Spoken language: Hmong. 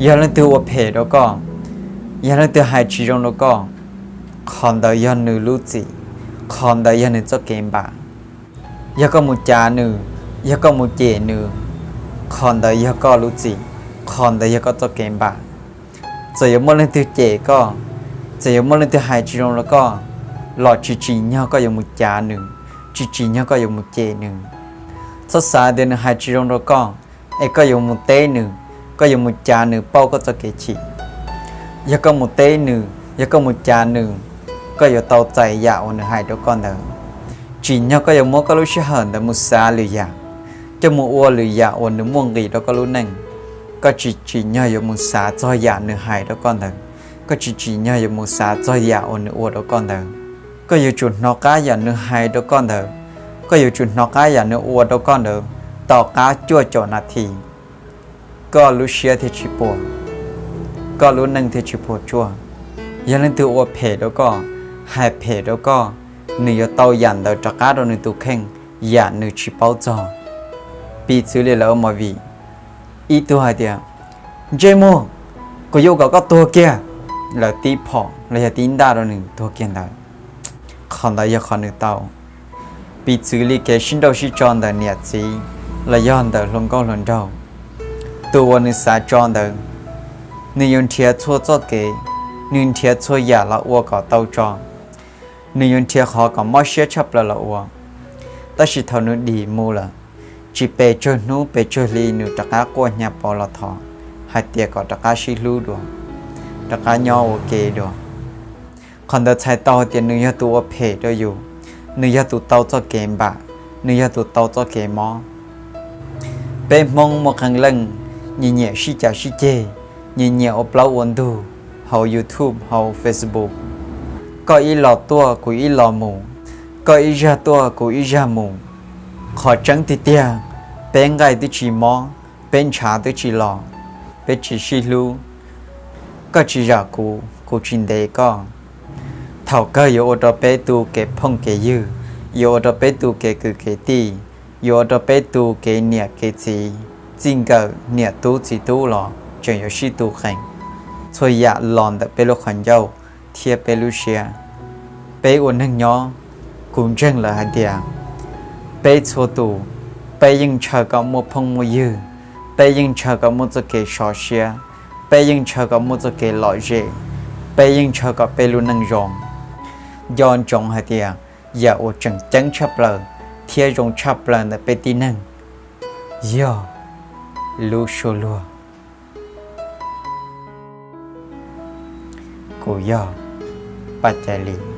Yog leej twg ua phem rau koj, yog leej twg hais tsis zoo rau koj, qhov ntawd yog nws lub txim, qhov ntawd yog nws txoj kev npam. Yog koj mus cav nws, yog koj mus cem nws, qhov ntawd yog koj lub txim, qhov ntawd yog koj txoj kev npam. Txawm yuav muaj leej twg cem koj, txawm yuav muaj leej twg hais tsis zoo rau koj, los tsis tsim nyog koj yuav mus cav nws, tsis tsim nyog koj yuav mus cem nws. Txhob xav tias nws hais tsis zoo rau koj es koj yuav mus teb nws, koj yuav mus cav nws pauj koj txoj kev chim. Yog koj mus teb nws, yog koj mus cav nws, koj yuav tau txais yam uas nws hais rau koj ntawd. Tsim nyog koj yuav muab koj lub sij hawm ntawd mus xav lwm yam, coj mus ua lwm yam uas nws muaj nqis rau koj lub neej. Koj tsis tsim nyog yuav mus xav txog yam nws hais rau koj ntawd, koj tsis tsim nyog yuav mus xav txog yam uas nws ua rau koj ntawd. Koj yuav tsum hnov qab yam nws hais rau koj ntawd, koj yuav tsum hnov qab yam nws ua rau koj ntawd, tom qab cuaj caum nas this, koj lub siab thiaj tsis puas, koj lub neej thiaj tsis puas tsuaj. Yog leej twg ua phem rau koj, hais phem rau koj, nws yuav tau yam ntawd rov qab rau nws tus kheej, yam nws tsis paub txog. Piv txwv li lawv ua movie, ib tug hais tias, ntsej muag, kuv yuav kom koj tuag kiag, lawv tib phom los yog tib ntaj rau nws tuag kiag ntawd. Qhov ntawd yog qhov nws tau. Piv txwv li kev sib nrauj sib tso ntawm niam txiv los yog ntawm hluas nkauj hluas nraug, tus uas nws xav tso ntawd, nws yuav nrhiav txhua txoj kev, nws nrhiav txhua yam los ua kom tau tso, nws yuav nrhiav qhov kom mob siab tshaj plaws los ua. Tab sis thaum nws dim mus lawm, tsis pes tsawg hnub pes tsawg hli nws rov qab quaj hnyav paus los thov hais tias kom rov qab sib hlub dua, rov qab nyob ua ke dua. Qhov ntawd txhais tau hais tias nws yog tus ua phem rau yus, nws yog tus tau txoj kev npam, nws yog tus tau txoj kev mob. Peb Hmoob muaj qee leej nyiam nyiam sib cav sib ceg, nyiam nyiam ua plaub ua ntug hauv YouTube hauv Facebook. Koj ib los tuaj kuv ib los mus, koj ib zag tuaj kuv ib zag mus. Qhov tseeb tiag tiag, peb nqaij twb tsis mob, peb ntshav twb tsis los, peb tsis sib hlub. Koj tsis zam kuv, kuv tsis ntes koj. Thaum kawg yuav ua rau peb tu kev phooj kev ywg, yuav ua rau peb tu kev kwv kev tij, yuav ua rau peb tu kev niam kev txiv, txij nkawm niam tub txiv tub los tseem yuav sib tu qees. Txhua yam los ntawm peb lub qhov ncauj thiab peb lub siab. Peb ua neeg nyob, kuv ntseeg lawm hais tias peb txhua tus, peb yeej ntshaw kom muaj phooj muaj ywg, peb yeej ntshaw kom muaj txoj kev sov siab, peb yeej ntshaw kom muaj txoj kev lom zem, peb yeej ntshaw kom peb lub neej zoo. Nco ntsoov hais tias yam uas tseem ceeb tshaj plaws thiab zoo tshaj plaws ntawm peb tib neeg yog lub suab luag. Kuv yog Paj Cai Lis.